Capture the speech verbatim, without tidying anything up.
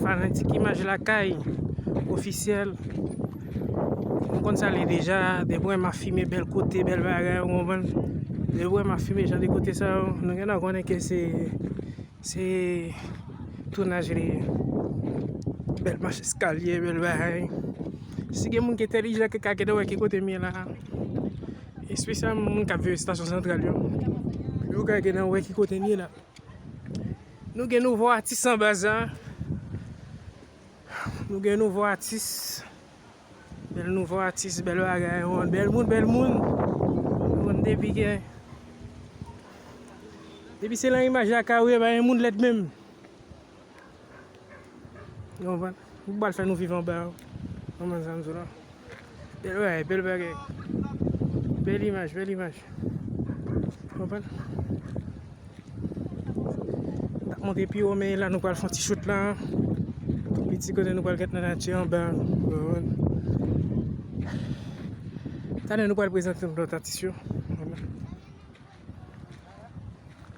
Fanatik Imaj Lakay ofisyèl. M konn sa l ye deja, depi w wè m ap filme bèl kote, bèl bagay, ou konprann? Depi w wè m ap filme jan de kote sa yo, nou gentan konnen ke se, se tounaj li ye. Bèl mach eskalye, bèl bagay. Si gen moun ki entèlijan, ki ka gentan wè ki kote m ye la. Espesyalman moun k ap viv estasyon santral yo. Yo ka gentan wè ki kote m ye la. Nou gen nouvo atis anba sa. Nou gen nouvo atis. Bèl nouvo atis, bèl bagay. Ou konn, bèl moun, bèl moun. Ou konn, depi gen, depi se nan Imaj Lakay ou ye, pa gen moun lèd menm. Ou konprann? Ou pral fè nou viv anba yo. Konprann sa m di w la? Bèl bagay, bèl bagay. Bèl imaj, bèl imaj. Konprann? M t ap monte pi wo, men la nou pral fè yon ti shoot la. Pi ti kote nou pral gade nan nati anba. Konprann? Talè nou pral prezante nou lòt atis yo. Konprann?